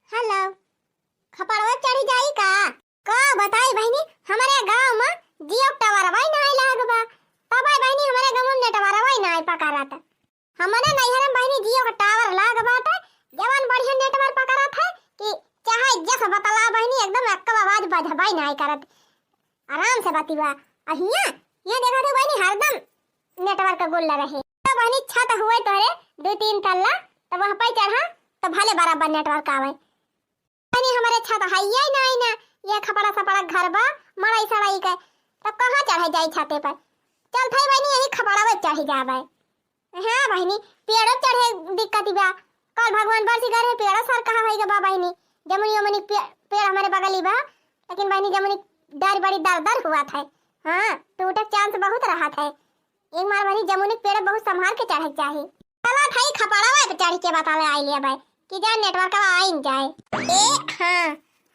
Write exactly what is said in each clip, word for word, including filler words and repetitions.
हेलो, खपड़वा चढ़ी जाई का? का बताई बहिनी, हमरे गाँव मा Jio क टावरवा ही नाई लाग बा। तबे बहिनी, हमरे गाँव मा नेटवरवा ही नाई पकड़त। हमरे नैहर मा बहिनी Jio क टावर लाग बाटे, जवन बढ़िया नेटवर्क पकड़त है कि चाहे जस बतला बहिनी, एकदम एक्को आवाज बजबे नाई करत, आराम से बतिबा। आ हियाँ, हियाँ देखा तो बहिनी हरदम नेटवर्क गुल रहे। तो बहिनी छत हुए तोहरे दो तीन तल्ला, तो वहाँ पे चढ़ा तो भले बराबर नेटवर्क आवे। बहिनी हमरे छत हइये नाई ना, ये खपड़ा सपड़ा घर बा, मड़ई सड़ई के, तो कहाँ चढ़े जाई छते पर? चल थाई बहिनी यही खपड़वे चढ़ी जाबे। हाँ बहिनी, पेड़ो चढ़े दिक्कत बा। कल भगवान बरसी करे पेड़ो सर कहाँ होई बा बहिनी। जमुनी ओमुनी पे-, पेड़ हमरे बगली बा, लेकिन बहिनी जमुनी डर बड़ी दर दर हुआ था। हाँ, टूटे चांस बहुत रहा था। एक मार बहिनी जमुनी पेड़ बहुत संभाल के चढ़े के चाही। चला थाई खपड़वा पे चढ़ के बता ले आई लिया भाई कि जा नेटवर्क आइन जाए। ए हाँ,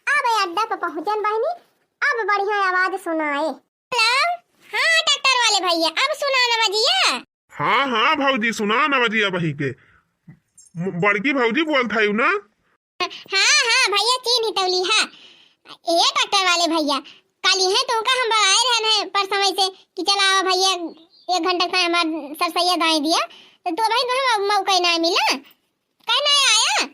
अब अड्डा पे पहुँचन बहिनी, अब बढ़िया आवाज सुनाए। हेलो, हाँ ट्रैक्टर वाले भैया, अब सुना ना बजिया। हाँ, हाँ भौजी, सुना ना बजिया बही के। म-, बड़की भौजी बोलत हई ना? हाँ, हाँ भैया, चीन्ही तौली है। ए ट्रैक्टर वाले भैया, कल ही तुमका हम बुलाए रहन है पर समय से कि चला आवा भैया, एक घंटा का हमार सरसैया दाई दिया, तो तू भाई तुम मौका ही ना मिला, कहीं ना आया।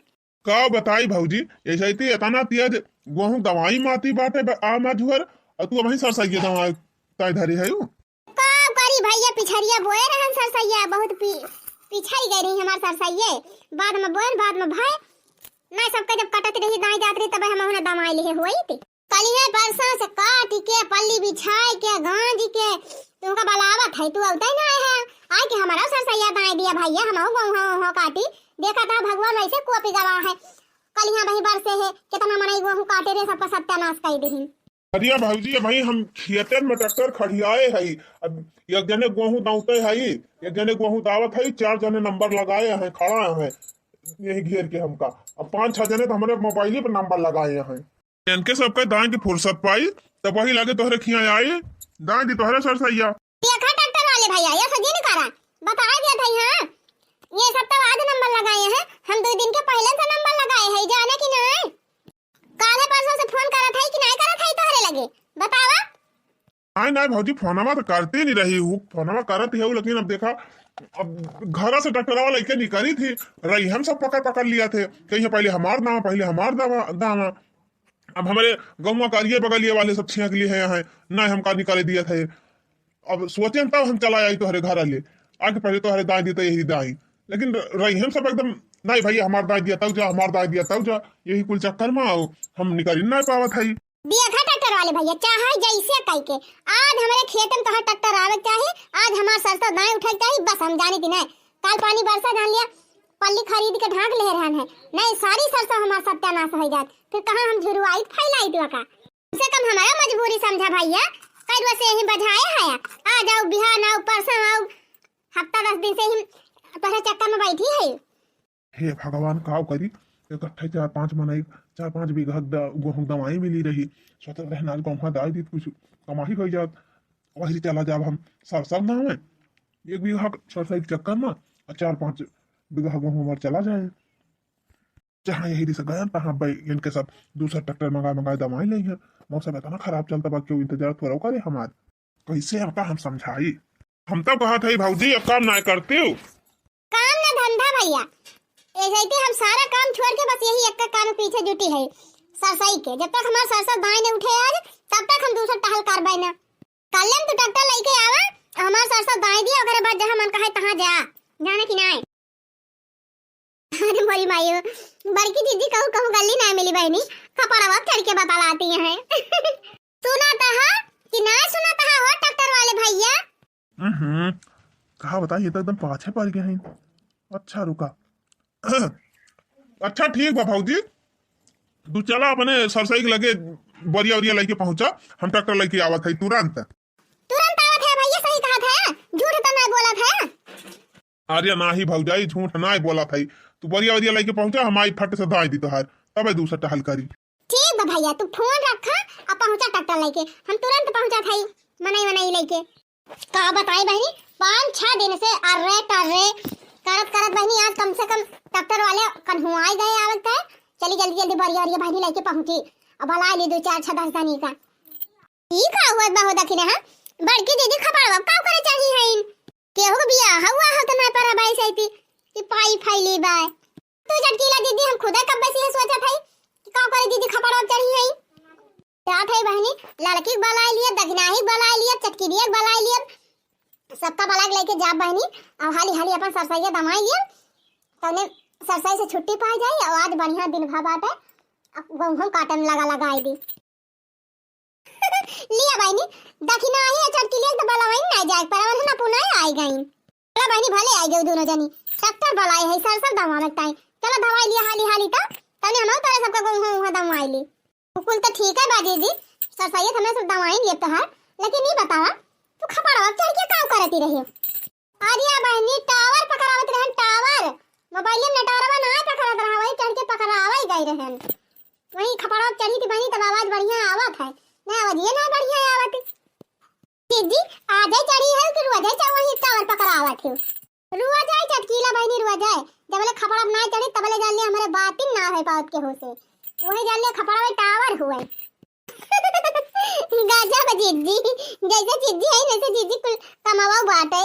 का बताई भौजी, ऐसे ही इतना तेज गोहूँ दवाई माती बाटे ब-, आ मझुअर, और तू वहीं सरसैया दवाई ताई धरी है यू। का करी भैया, पिछरिया बोए रहन सरसैया, बहुत पी-, पिछड़ गए रही हमार सरसैया। बाद में बोए, बाद में भाई, ना सबके जब कटत रही, दाई जात रही, तब हम उन्हें दवाई लिहे हुई थी। कलिहे परसों से काट के, पल्ली बिछाए के, गांज के, तुमका बलावत है, तू अउते ना है। आए के हमारा सरसैया दाई दिया भैया, हम हो गहूँ हो, हो काटी। देखा था भगवान वैसे कोपी गवा है। कलिहा वही बरसे है, कितना मनई गोहूँ काटे रहे, सबका सत्यानाश कर दही। अरे भौजी, भाई हम खेतन में ट्रैक्टर खड़ियाए हई, अब एक जने गोहूँ दावते हई, एक जने गोहूँ दावत हई, चार जने नंबर लगाए हैं, खड़ा हैं यही घेर के हमका। अब पाँच छह जने तो हमरे मोबाइल पर नंबर लगाए हैं। इनके सबके दाएं की फुर्सत पाई, तब वही लगे तोहरे खिया आई, दाएं दी तोहरे सरसैया। देखा ट्रैक्टर वाले भैया, ये सजी नहीं करा, बता दिया था यहाँ, ये सब तो आज नंबर लगाए हैं, हम दो दिन के पहले से नंबर लगाए हैं, जाने कि नहीं? काले परसों से फोन करत है कि नहीं करत है तोहरे लगे, बतावा। नहीं, नहीं भौजी, फोनवा तो करते नहीं रही हूँ, फोनवा करत ही हूँ, लेकिन अब देखा, अब घर से ट्रैक्टरवा लेके निकली थी, रही हम सब पकड़ पकड़ लिया थे, कहीं पहले हमार दावा, पहले हमार दावा, दावा। अब हमारे गौवा का अरिये बगलिए वाले सब छियाक लिए हैं यहाँ, नहीं हमका निकाले दिया था। अब सोचे तब हम चला आई तोहरे घर ले, आके पहले तोहरे दाई दी तो यही दाई, लेकिन र-, रही हम सब एकदम, नहीं भैया हमार दाई दिया तब जा, हमार दाई दिया तब जा, यही कुल चक्कर में आओ, हम निकाल ही नहीं पावत है। देखा ट्रैक्टर वाले भैया, चाहे जैसे कह के, आज हमारे खेत में तोहर ट्रैक्टर आवे के चाही, आज हमार सरसों दाई उठे के चाही, बस हम जाने की नहीं। काल पानी बरसा जान लिया, पल्ली खरीद के ढांक ले रहन है, नहीं सारी सरसों हमार सत्यानाश हो जात, फिर कहाँ हम झुरुआई फैलाई दिया का? कम से कम हमारा मजबूरी समझा भैया, कई रोज से यही बजाए है, आ जाओ बिहान आओ परसों आओ, हफ्ता दस दिन से ही तोहरे चक्कर में बैठी है। हे भगवान, काव करी, इकट्ठे चार पांच मनई, चार पांच बीघा द-, गोहूं दवाई मिली रही, सोचत रहन आज गौवा दाई दी कुछ कमाई हो जात, वही चला जाब हम सरसों दावे, एक बीघा सरसों के चक्कर में, और चार पांच बीघा गोहूं हमार चला जाए। जहाँ यही रिस गया, तहाँ भाई इनके सब दूसरा ट्रैक्टर मंगा मंगा दवाई ले हैं। मौसम इतना खराब चलता बा, क्यों इंतजार थोड़ा करे हमार। कैसे आपका हम समझाई? हम तो कहा था भौजी, ये काम ना करती हूँ। काम ना धंधा भैया, ऐसे ही हम सारा काम छोड़ के बस यही एक काम के पीछे जुटी है, सरसई के। जब तक हमार सरसों दाई नहीं उठे आज, तब तक हम दूसरा टहल करबे ना। कल हम तू ट्रैक्टर लेके आवा, हमार सरसों दाई दिया, ओकरे बाद जहाँ मन कहे तहाँ जा, जाने की नहीं। अरे मोरी माई हो, बड़की जीजी कहूँ कहूँ गल्ली ना मिली बहनी, खपड़वा चढ़ के बता लाती हैं। सुना तहा कि ना सुना तहा हो ट्रैक्टर वाले भैया? हम्म, कहा बताई, ये तो एकदम पाछे पड़ गए हैं। अच्छा रुका। अच्छा ठीक बा भौजी, तू चला अपने सरसई के लगे बोरिया ओरिया लेके पहुंचा, हम ट्रैक्टर लेके आवत है तुरंत। तुरंत आवत है भैया, सही कहा था, झूठ तो ना बोला था। अरे नाही भौजाई, झूठ नाही बोलत हई। तू बोरिया ओरिया लेके पहुंचा, हम आई फट से दाई दी तोहार, तबे दूसरा टहल करी। ठीक बा भैया, तू फोन रखा, आ पहुंचा ट्रैक्टर लेके, हम तुरंत पहुंचा थाई, मनई वनई लेके। का बताई बहनी, पाँच छह दिन से अर्रे टर्रे करत करत बहनी, आज कम से कम ट्रैक्टर वाले कन्हुआई गए आवत है, चली जल्दी जल्दी बरिया ओरिया बहिनी लइके पहुँची। अब बलाइ ली दुइ चार छह दस जनी का। ई का हुआ बा हो दखिना, हाँ? बड़की दीदी खपड़वा का करे चढ़ी हइन? केहू के बियाह हुआ हो त ना पर भाई सैती कि पाई फैली बा। तू चटकीला दीदी, हम खुदे कब्बे से ये सोचत हई कि का करे दीदी खपड़वा चढ़ी हई। जात हई बहिनी, लड़की के बलाइ लिया, दखिनाही के बलाइ लिया, चटकिलिया के बलाइ लिया, सबका बलाइ के लइके जाब बहिनी। अउ हाली हाली अपन सरसैया दमाइ लिया, तउने सरसई से छुट्टी पाइ जाई अउ आज बढ़िया दिन भा बाटे, अब गहूँ काटन लगा लगाइ दी। लिया बहिनी, दखिनाही अउ चटकिलिया के त बलवाइन नाइ जाए, पर अवन ना पुनाए आइ गइन। चला बहिनी, भले आइ गए दुनो जनी, ट्रैक्टर बलाए है सरसर दमावे के ताई। चला दवाइ लिया हाली हाली त, तउने हमहू तोरे सबका गहूँ उहाँ दमाइ ली। कुल त ठीक है बा दीदी, सरसैया त हमरे सब दवाइन लेब तोहार, लेकिन ई बतावा, तू खपड़वा चढ़ के का करती रहे? अरे बहिनी, टावर पकड़ावत रहन, टावर। मोबाइल में नेटवर्कवा ना पकड़त रहा, वही चढ़ के पकड़ावे गई रहन। वही खपड़वा चढ़ी थी बहिनी, तब आवाज बढ़िया आवत है। ना, आवाज ये ना बढ़िया आवत। दीदी, आजे चढ़ी है कि रोजे चा-, वही टावर पकड़ावत है? रोजे चटकीला बहिनी, रोजे। जबले खपड़वा ना चढ़ी, तबले जान लिया हमरे बातिन ना है पावत केहू से। वही जान लिया खपड़वा टावर हुए। गजब जिज्जी, जैसे जिज्जी है, वैसे जिज्जी कुल कमावा बाटे।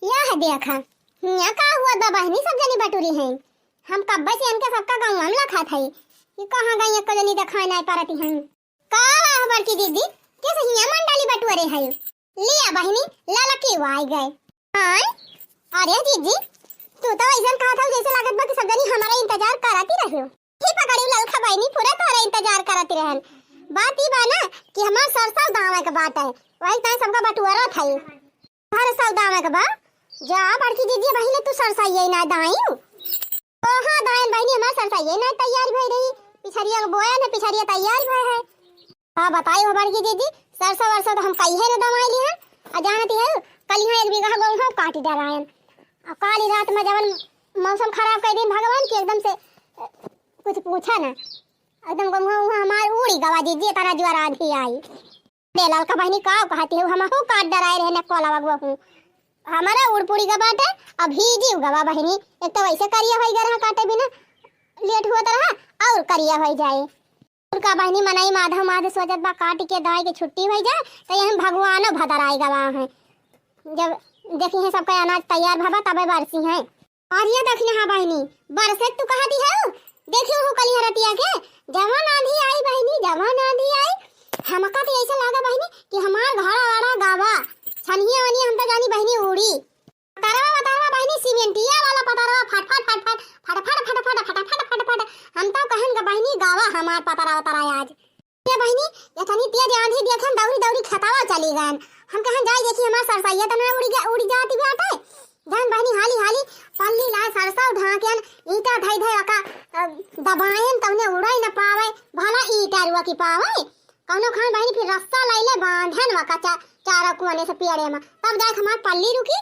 यह देखा, हियाँ का हुआ बा बहिनी, सब जनी बटुरी हैं। हम कब्बे से इनके सबका गाँव में लखा था कि कहाँ गई, एको जनी देखाए नाइ परती हैं। का हुआ बड़की जिज्जी, कैसे हियाँ मंडली बटुरे है? लिया बहिनी, ललकी वो आइ गए। हाँ, अरे जिज्जी, तू तो ऐसा कहा था जैसे लागत बा कि सब जनी हमारा इंतजार करती रही हो। ही पकड़ी ललका बहिनी, पूरा तोहरा इंतजार करत रहन। बात ई बा ना कि हमार सरसों दावे के बात है, वही ताई सबका बटुआरा था। सरसों दावे के बा, जा बड़की दीदी बहिनी तू सरसों ये ना दाई। ओहो दायन बहिनी हमार सरसों ये ना तैयार भई रही, पिछरिया के बोया ना पिछरिया तैयार भई है। हाँ बताई हो बड़की दीदी, सरसों वरसों तो हम कहिए ना दवाई ली हैं, आ जानती है कल यहाँ एक बीघा गेहूँ काट डरायन, आ काली रात में जवन मौसम खराब कर दिन भगवान की एकदम से कुछ पूछा ना, एकदम गहुआ उहाँ हमार उड़ी गवा दीदी, इतना जोर आंधी आई। दे ललका बहिनी का कहती हो, हमहू काट डराए रहे न कोला बगवा हूँ, हमारा उड़ पुड़ी गवा बाटे, अभी जी गवा बहिनी, एक तो वैसे करिया होई गरहा काटे बिना लेट हुआ तरह और करिया होई जाए। उनका बहिनी मनई माधव माध सोचत बा काट के दाई के छुट्टी होई जाए, तो यही भगवानो भदर आए गवा है। जब देखी है सबका अनाज तैयार भवा तबे बरसी है। और ये देखने हाँ बहिनी, बरसे तू कहा दी है, देखियो हो कलिया रतिया के, जवान आंधी आई बहिनी, जवान आंधी आई। हमका तो ऐसे लागा बहिनी कि हमार घड़ा वाड़ा गावा, छनिया वनिया हम तो जानी बहिनी उड़ी। पतरवा, पतरवा बहिनी, सीमेंटिया वाला पतरवा, फट, फट, फट, फट, फट, फट, फट, फट, फट, फट, फट, हम तो कहन का बहिनी गावा हमार पतरवा, पतरवा आज। ये बहिनी, इतनी तेज आंधी देखन दौड़ी दौड़ी खेतवा चली गन। हम कहन जाई देखी हमार सरसैया त ना उड़ी गा-, उड़ी जाती बाटे। जान बहिनी हाली हाली पल्ली ला सरसों ढाकेन, ईंटा धई धई ओका, अ, दबाएन तौने उड़ाई न पावे, भला ईंटा रुआ की पावे। कौनो खान बहिनी फिर रस्सा लैले बांधन वका चा-, चारों कोने से पेड़े में, तब जाके हमार पल्ली रुकी।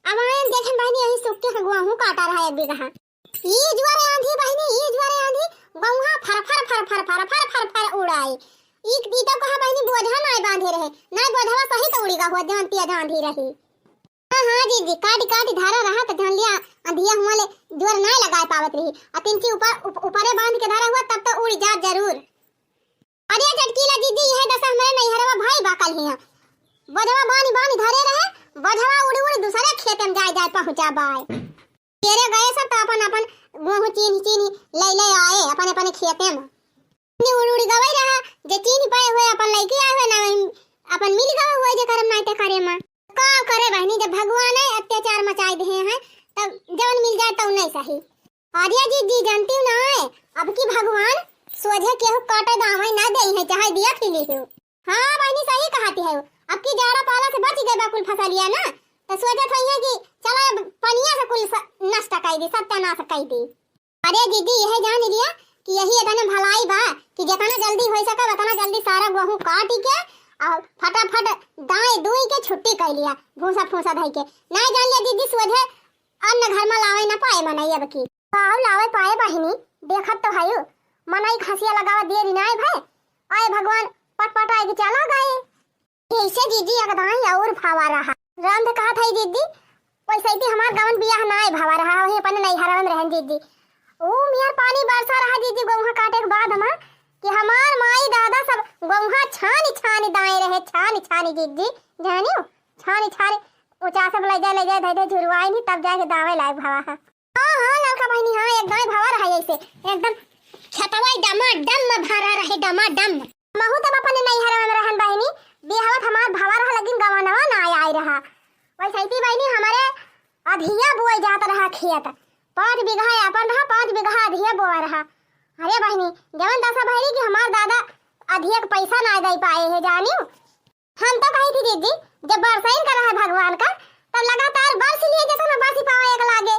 अब आयन देखन बहिनी यही सुख के गेहूं काटा रहा एक बीघा। ई जुआरे आंधी बहिनी, ई जुआरे आंधी, गौहा फर फर फर फर उड़ाई। ई, ई तो कहा बहिनी बोझा नाय बांधे रहे, नाय बोझवा सही तो उड़ी गा हुआ जवन तेज आंधी रही। हाँ, हाँ, दीदी, काटी, काटी धारा रहा त जान लिया, अंधिया हुआ ले जोर नाय लगाए पावत रही। आ तिनकी ऊपर, उप-, ऊपरे बांध के धारा हुआ तब तो उड़ी जात जरूर। अरे चटकीला दीदी, यह दशा हमरे नैहरवा भाई बा कल हिया। बोझवा बानी, बानी धरे रहे, बोझवा उड़ी, उड़ी दूसरे खेते में जाए, जाए पहुँचा बाय। तेरे गए सब तो अपन, अपन गेहूं चीनी, चीनी ले, ले आए अपन, अपन खेते में। उड़ी, उड़ी गवई रहा, जे चीनी पाए हुए अपन लइके आए हुए ना, अपन मिल गवा हुए जे करम नाई ते करे मा। का करे बहिनी, जब भगवान है अत्याचार मचाए दे हैं, तब जवन मिल जाए तब नहीं सही। अरे जीजी, जानती हूँ ना है, अब की भगवान सोझे केहू काटे दावे ना दे है, चाहे दिया खिली हो। हाँ बहिनी, सही कहती है, अब की जाड़ा पाला से बच गए बा कुल फसलिया ना, तो सोचत है कि चला अब पनिया से कुल स-, नष्ट कर दी, सत्यानाश कर दी। अरे दीदी, यह जान लिया कि यही इतने भलाई बा कि जितना जल्दी हो सके उतना जल्दी सारा गेहूं काट के और फटाफट दाए दुई के छुट्टी कर लिया, भूसा फूसा धई के। नहीं जान लिया दीदी, सोझे अन्न घर में लावे न पाए मनई अब की। काऊ लावे पाए बहिनी, देखत तो हयू, मनई खसिया लगावा देरी नाय भय, आए भगवान पटपट आए के चला गए। ऐसे जीजी अगदाई और भावा रहा। राम तो कहा था जीजी, वैसे ही हमार गवन बियाह नाय भावा रहा, वही अपन नैहरवा में रहन जीजी। ऊ मियाँ पानी बरसा रहा जीजी गोहूँ काटे के बाद हमा, कि हमार माई दादा सब गोहूँ छानी छानी दाए रहे, छानी छानी जीजी, जानियो, छानी छानी ऊँचा से ले जाए, ले जाए, धइ दे झुरवाई नहीं, तब जाके दावे लायक भवा है। हाँ, हाँ, ललका बहिनी, हाँ, एकदम भवा रहा ऐसे, एकदम खेतवा डमा डम भरा रहे, डमा डम। महू तब अपने नैहर में रहन बहिनी, बियाहवा त हमार भवा रहा, लेकिन गवनवा ना आए रहा। वैसे ही बहिनी, हमारे अधिया बोए जात रहा खेत, पाँच बीघा अपन रहा, पाँच बीघा अधिया बोआ रहा। अरे बहिनी, जवन दशा भरी कि हमार दादा अधिया के पैसा ना दे पाए है, जानियो। हम तो कही थी जीजी, जब बरसाइन का रहा भगवान का, तब लगातार बरस लिए जैसे ना बरसी पावे एक लागे।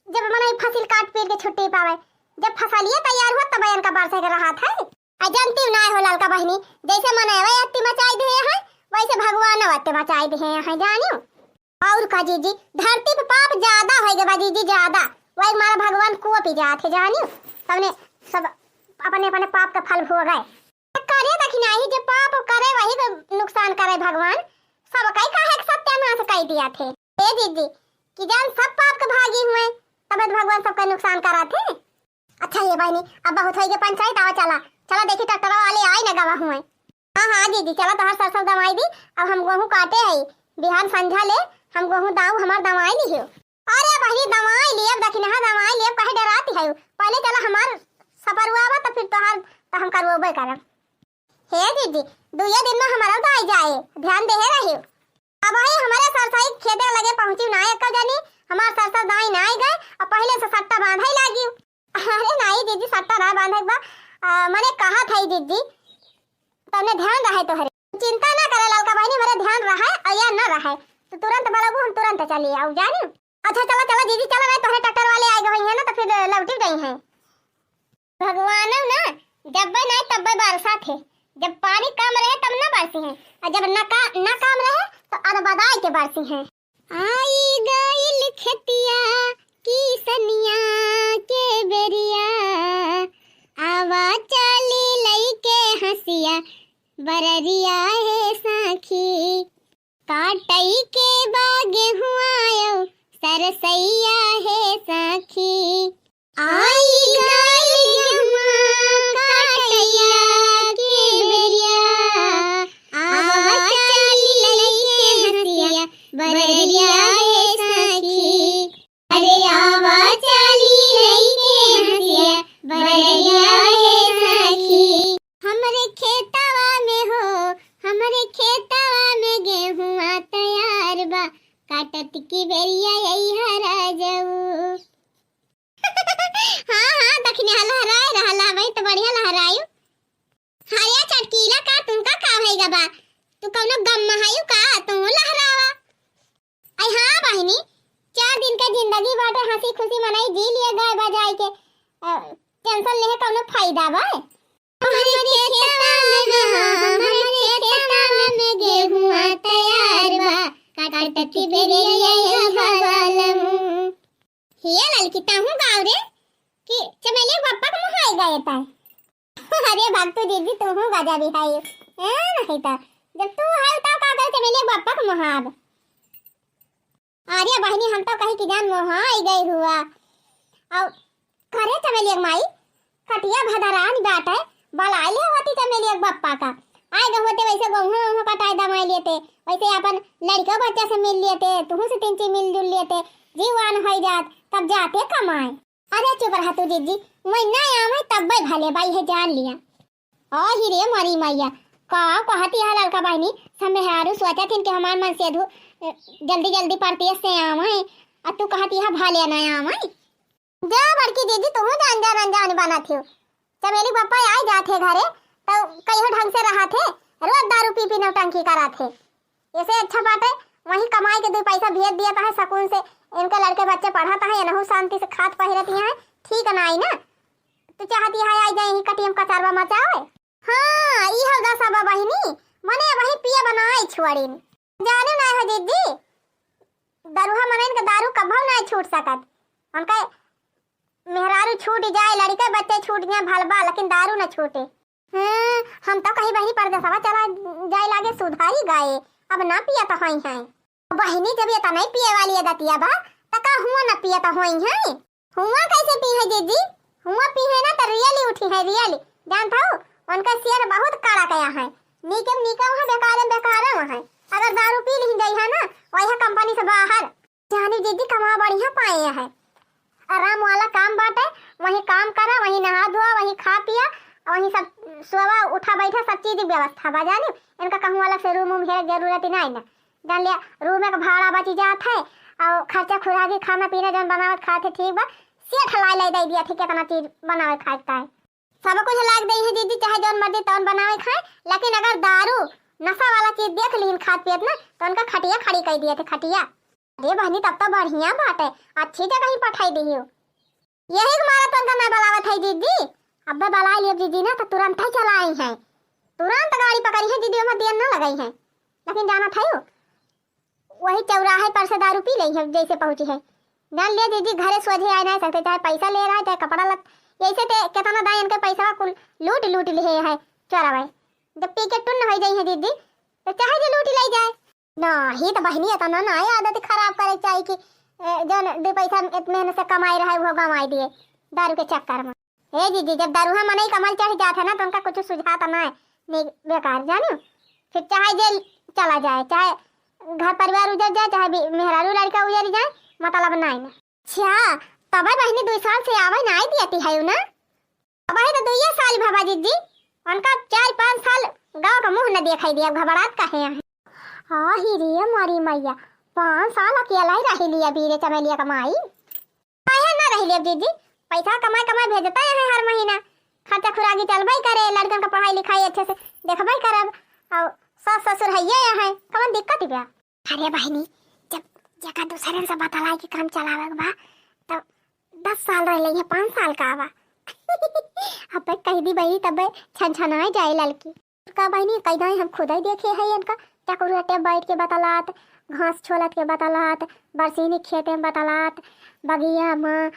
जब मनई फसिल काट पीट के छुट्टी पावे, जब फसलिया तैयार हुआ तब इनका बरसे के रहत है। आ जानती ना हो ललका बहिनी, जैसे मनई अत्ती मचाई दिए हैं, वैसे भगवान अत्ती मचाई दिए हैं, जानियो। और का जीजी, धरती पे पाप ज्यादा होइ गए बा जीजी, ज्यादा। वही मारा भगवान कोपी जात है, जानियो। सबने, सब अपने अपने पाप का फल भोगे। करे दखिनाही, जे पाप करे वही के नुकसान करे भगवान। सब कई काहे के सत्यानाश कई दिया थे। ए जीजी, कि जान सब पाप के भागी हुए, तबे तो भगवान सबका नुकसान करा थे। अच्छा ये बहिनी, अब बहुत होई के पंचायत, आवा चला, चला देखी ट्रैक्टर वाले आई न गवा हुए। हाँ, हाँ, दीदी, चला तोहार सरसों दवाई दी, अब हम गोहूँ काटे आई, बिहान संझा ले हम गोहूँ दाऊ हमार दवाई लिहियो। अरे बहिनी, दवाई लियब, दखिनहा दवाई लियब, काहे डराती है? पहले चला हमार सपरुआवा, तो फिर तोहार, तो हम करवोबे करब। हे दीदी, दुइये दिन में हमारा तो आई जाए, ध्यान देहे रहियो। अब भाई हमारे सरसई खेते लगे पहुँची ना एको जनी, हमार सरसों दाई ना आई गए, अब पहले से सट्टा बांधे लागी। अरे नाई दीदी, सट्टा ना बांधे के बा, आ, मने कहा था दीदी, तने ध्यान रहे तोहरे। चिंता ना करे ललका बहिनी, हमरे ध्यान रहे और या ना रहे, तो तुरंत बोलबू, हम तुरंत चली आऊ जानी। अच्छा चला, चला दीदी, चला, नहीं तोहरे ट्रैक्टर वाले आए गए हैं ना, तो फिर लौटी गई हैं। भगवान ना जब नहीं तब बरसा थे, जब पानी कम रहे तब ना बरसी हैं, और जब ना का, ना काम रहे तो अदबदाई के बरसी हैं। आई गइल खेतिया किसनिया के बेरिया, आवा चाली लइके हंसिया बररिया हे साखी। काटई के बा गेहुआ अउ सरसैया हे साखी। आई गइल गेहुआ काटैया के बेरिया, आवा चाली लइके हंसिया बररिया हे सखी। अरे आवा चाली लइके हंसिया बररिया हे सखी। हमरे खेतवा में हो, हमरे खेतवा में गेहुआ तैयार बा, काटत की बेरिया अइहा राजऊ। हाँ, हाँ, दखिनिया लहराए रहला, वही तो बढ़िया लहरायु। हरिया चटकीला का, तुमका का भइगा बा? तू कौनो गम में हयू का? तू लहरावा। आई हाँ बहिनी, चार दिन के जिंदगी बाटे, हंसी खुशी मनई जी लिए गाय बजाई के, अ, टेंशन लेहे कौनो फायदा बा? हमरे खेतवा में, हमरे खेतवा में गेहुआ तैयार बा, काटत बेरिया अइहा बालमू। हे ललकी, तहूँ गाव रे, कि चमेलिया बप्पा के मुहाई गए ता। अरे भक्तू दीदी, तू हूँ गजब ही है। ए, नहीं तो, जब तू है, तो का करे चमेलिया बप्पा के मुहाब? अरे बहिनी, हम तो कही कि जान मोहाई गई हुआ। और करे चमेलिया माई, कटिया भदरान बाटे, बलाई ले होती चमेलिया बप्पा का। आए गए होते वैसे गोहूँ, गोहूँ कटाए दमाई लेते, वैसे अपन लड़का बच्चा से मिल लेते, तुहू से तिनची मिलजुल लेते, जीवान होई जात, तब जाते कमाए। अरे चुप रहा तू जीजी, वही ना आवे तब्बे भले बाई है जान लिया। ओ ही रे मरी मैया, का कहती है ललका बहिनी, सब मेहरारू सोचत हिन कि हमार मन सेधू, अ, जल्दी जल्दी परदेस से आवे, आ तू कहती है भले ना आवे। जा बड़की जीजी, तुहू जान जान अनजान बनत हो। चमेली बप्पा आए जात है घरे, तो कहियो ढंग से रहत है, रोज दारू पी पी नौटंकी करत है। ऐसे अच्छा बाटे, वहीं कमाई के दो पैसा भेज दिया है सुकून से, इनके लड़के बच्चे पढ़त हैं, इनहू शांति से खात पहिरत हैं, ठीक ना आई ना? तू चाहती है आई जाए यहीं कटियम कचरवा मचावे? हाँ, ई हल दसा बा बहिनी, मने वही पिया बनाए छोड़िन। जाने ना हो जीजी, दरुहा मनइन के दारू कभो ना छूट सकत। उनका मेहरारू छूट जाए, लड़के बच्चे छूट जाए, भलबा, लेकिन दारू न छूटे। हाँ, हम तो कही बहिनी परदेसवा चला जाए लागे, सुधारी गए, अब ना पियत होई हैं। बहिनी जब ये तनई पिए वाली आदतिया बा, त का हुआ न पियत होई हैं? हुआ कैसे पी है जीजी? हुआ पी है ना तो रियली उठी है, रियली। जानत हऊ, उनका सेहत बहुत कड़ा कया है। नीके में नीका वहाँ, बेकारे में बेकारे वहाँ। अगर दारू पी लिही जाई है ना, वही कंपनी से बाहर। जानी जीजी कमा बढ़िया पाए है। आराम वाला काम बाटे, वहीं काम करा, वहीं नहा धोआ, वहीं खा पिया, वहीं सब सोवा, उठा बैठा, सब चीज की व्यवस्था बा। जानी इनका कहूँ अलग से रूम वूम हेरे के जरूरत ही नहीं ना। जान लिया, रूम एक भाड़ा बची जात है, और खर्चा खुराकी, खाना पीना जौन बनावत खात है, ठीक बा, सेठ लाई लाई दे दिया थे, कितना चीज बनावे खाए का है, सब कुछ लाग दे है दीदी, चाहे जौन मर्जी तौन बनावे खाए, लेकिन अगर दारू नशा वाला चीज देख लीन खात पियत ना, तो उनका खटिया खड़ी कर दिए थे, खटिया। अरे बहनी, तब तो बढ़िया बात है, अच्छी जगह ही पठाई दी हो। यही के मारा तो उनका ना बुलावत है दीदी, अब्बे बुलाई लियो दीदी ना, तो तुरंत ही चलाई है, तुरंत गाड़ी पकड़ी है दीदी, ओमा देर ना लगाई है। लेकिन जानत है, वही चौराहे पर से दारू पी लेई है, जैसे पहुँची है। जान लिया दीदी, घरे सोझे आए नहीं सकते, चाहे पैसा ले रहा है, चाहे कपड़ा लत, ऐसे ते कितना दाई इनके पैसा कुल लूट लूट लिए है चोरवे। जब पी के टुन्न हो जाई है दीदी, तो चाहे जे लूट ले जाए। ना ही तो बहनी, इतना ना है आदत खराब करे चाहिए कि, ए, जौन दो पैसा इत मेहनत से कमाए रहे, वो गंवाई दिए दारू के चक्कर में। ए जीजी, जब दरुहा मनई कमल चढ़ जात है ना, तो उनका कुछ सुझात ना है, नहीं, बेकार जानियो। फिर चाहे जेल चला जाए, चाहे घर परिवार उजर जाए, चाहे भी मेहरारू लड़का उजर जाए, मतलब नहीं ना। अच्छा, तबे बहनी दुई साल से आवे ना आई दियती है ना? अब है तो दुइये साल भवा जीजी, उनका चार पाँच साल गाँव का मुँह न दिखाई दिया, घबरात काहे हैं? हाँ ही रे मोरी मैया, पाँच साल अकेला ही रह लिया बीरे चमेलिया का माई। काहे ना रह लिया जीजी, पैसा कमाए कमाए भेजता है हर महीना, खर्चा खुराकी चलबे करे, लड़कन का पढ़ाई लिखाई अच्छे से देखबे करब, और सास ससुर है ये है, कौन दिक्कत बा? अरे बहनी, जब जेका दूसरे से बतलाए के काम चलावे के बा, तब दस साल रह ले, पाँच साल का बा। अब कह दी बहनी, तब छन छनाए जाए लड़की। का बहनी, कई दाई हम खुद ही देखे है इनका, टकरुआ टेम बैठ के बतलात, घास छोलत के बतलात, बरसीनी खेते में बतलात, बगिया में,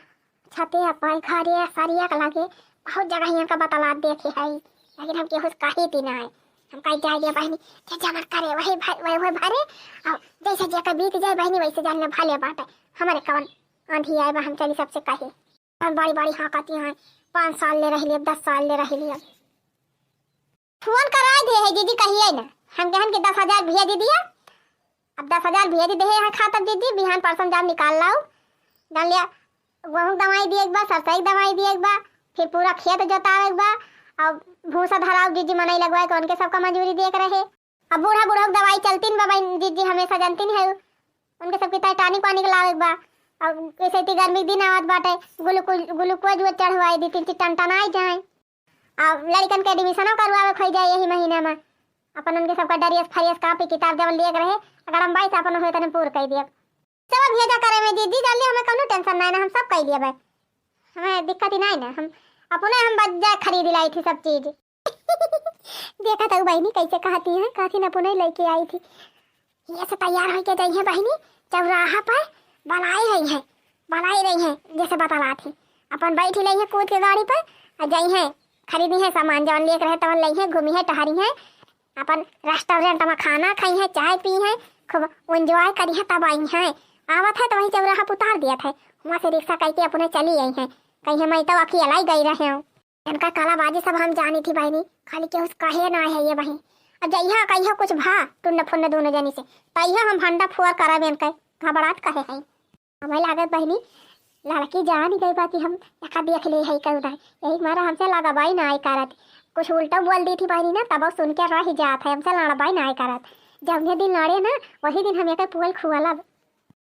छते पर, घरे, सरिया के लगे, बहुत जगह इनका बतलात देखे है, लेकिन हम केहू से कही थी ना है। हम कही जाए दिया बहनी, जे जमन करे वही भर-, वही, वही भरे, और जैसे जेकर बीत जाए बहनी, वैसे जान ले भले बाटे, हमारे कवन आंधी आए बा, हम चली सबसे कहे। और बड़ी बड़ी हाँ कहती हैं, पाँच साल ले रह लिया, दस साल ले रह लिया। फोन कराए दे है दीदी, कहिए ना, हम कहन के दस हजार भेज दिया। अब दस हजार भेज दे है खाता दीदी, बिहान परसों जाम निकाल लाओ। जान लिया, गेहूं दवाई दिए के बा, सरसई दवाई दिए के बा, फिर पूरा खेत जोतावे के बा, और भूसा धराव दीदी मनई लगवाए के, उनके सबका मजूरी दिए के रहे। अब बूढ़ा बूढ़ा के दवाई चलती न बा बहन दीदी, हमेशा जानती नहीं है, उनके सबके ताई टानिक वानिक लावे के बा। अब ऐसे इतनी गर्मी के दिन आवत बाटे, ग्लूकोज, ग्लूकोज वो चढ़वाए दी, तीन तीन टन टन आई जाए। आ लड़कन के एडमिशनो करवावे खोई जाए यही महीना में। अपन उनके सबका ड्रेस फ्रेस, कॉपी किताब जवन लिए के रहे, अगर हम बाईस अपन हुए तने पूर कर दिए। सब भेजा करे में दीदी, जान ली हमें कौनो टेंशन नहीं ना, हम सब कर दिए भाई, हमें दिक्कत ही नहीं ना, हम अपने हम बस जाए खरीद लाई थी सब चीज। देखा था बहनी कैसे कहती हैं, कहती न अपने लेके आई थी। ये से तैयार होके जइहे बहिनी, चौराहा पर बनाई रही है, बनाई रही है, जैसे बतलात ही। अपन बैठी रही है कूद के गाड़ी पर, और जइहे खरीदी है सामान, जवन लेके रहे तवन लई है, घूमी है, टहरी है, अपन रेस्टोरेंट में खाना खाई है, चाय पी है, खूब एंजॉय करी है, तब आई है। आवत है तो वही चौराहा पर उतार दिया था, वहाँ से रिक्शा करके अपने चली आई है। कहीं मैं तो अकेला ही गई रहे हूँ। इनका कलाबाजी सब हम जानी थी बहिनी, खाली केहू से कहे ना है ये बहिन। अब जइहा कहियो कुछ भा टुन्न फुन्न दोनों जनी से, तइहो हम भंडा फुअर करब इनके, घबरात कहे हैं। हमें लागत बहिनी, लड़की जान गई बा कि हम एका देख ले है कल उधर, यही मारा हमसे लगाबाई ना आए करत। कुछ उल्टा बोल दी थी बहिनी ना, तब सुन के रह जात है, हमसे लड़बाई ना आए करत। जब ये दिन लड़े ना, वही दिन हम एके पुअल खुअलब।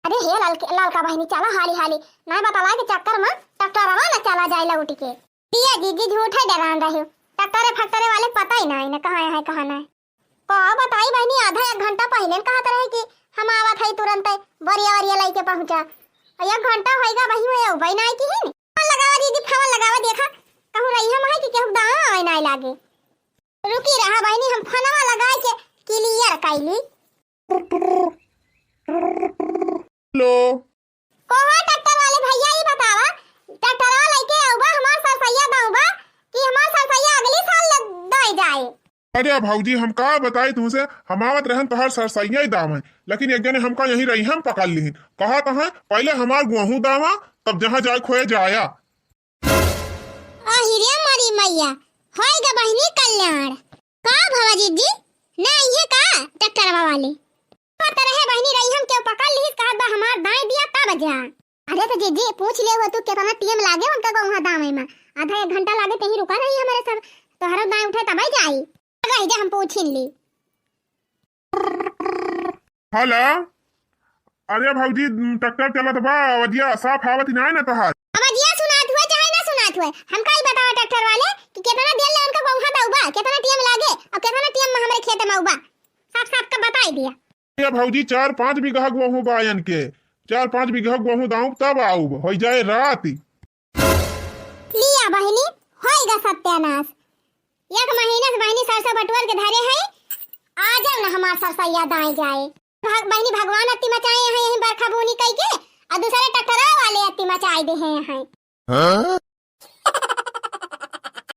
अरे हे ललके-, ललका बहिनी, चला हाली हाली, नहीं बतला के चक्कर में ट्रैक्टरवा न चला जाए लौट के। पिया जीजी झूठे डरान रहे हो, ट्रैक्टरे फैक्टरे वाले पता ही नहीं न कहाँ है, कहाँ नहीं। का बताई बहिनी, आधा एक घंटा पहले न कहत रहे कि हम आवत है तुरंत, बोरिया वरिया लेके पहुँचा। और एक घंटा होइगा बहिनी, वो अउबे नहीं की है। फोन लगावा जीजी, फोन लगावा, देखा कहूँ रही हम है कि केहू दाम आवे नहीं लागे। रुकी रहा बहिनी, हम फोनवा लगाए के क्लियर कैली। हेलो। कहो ट्रैक्टर वाले भैया, ई बतावा, ट्रैक्टरवा लेके आउबा, हमार सरसैया दउबा कि हमार सरसैया अगली साल ले दे जाए? अरे भौजी, हम का बताई तुमसे, हम आवत रहन तोहार सरसैया ही दावै, लेकिन एक जने हमका यहीं रहिया में पकड़ लिहिन। कहत हैं, "पहिले हमार गोहूँ दावा, तब जहाँ जाए खोए जाया।" अहि रे मोरी मैया, होइगा बहिनी कल्याण। का भवा जिज्जी, ना अइहे का ट्रैक्टरवा वाले? पता रहे बहिनी रहिया में केहू पकड़ लिहिस, कहत बा, "हमार दाई दिया तब जा।" अरे तो जिज्जी, पूछ लेहू तू, केतना टेम लागे उनका गोहूँ दावै में? आधा एक घंटा लागे, तहीं रुका रही हमरे सब, तोहरो दाई उठे तबै जाई। रही जा, हम पूछिन ली। हेलो, अरे भौजी, ट्रैक्टर चलत बा, अवजिया साफ आवत नाहीं ना तोहार। अवजिया सुनात हुए चाहे ना सुनात हुए, हमका ई बतावा ट्रैक्टर वाले कि केतना देर ले उनका गोहूँ दउबा, केतना टेम लागे अउर केतना टेम में हमरे खेत में उबा, साफ साफ का बताई दिया। ए भौजी, चार पाँच बीघा गोहूँ बा इनके, चार पाँच बीघा गोहूँ दाउब तब आउब, होइ जाए रात। लिया बहिनी, होइगा सत्यानाश। एक महीना से बहिनी सरसों बटोर के धरे हैं, आ जाओ ना हमार सरसैया दाई जाए। भग-, बहिनी भगवान अति मचाए हैं यहीं बरखा बूनी कई के, अउर दूसरे ट्रैक्टरवा वाले अति मचाए दे हैं। हाँ?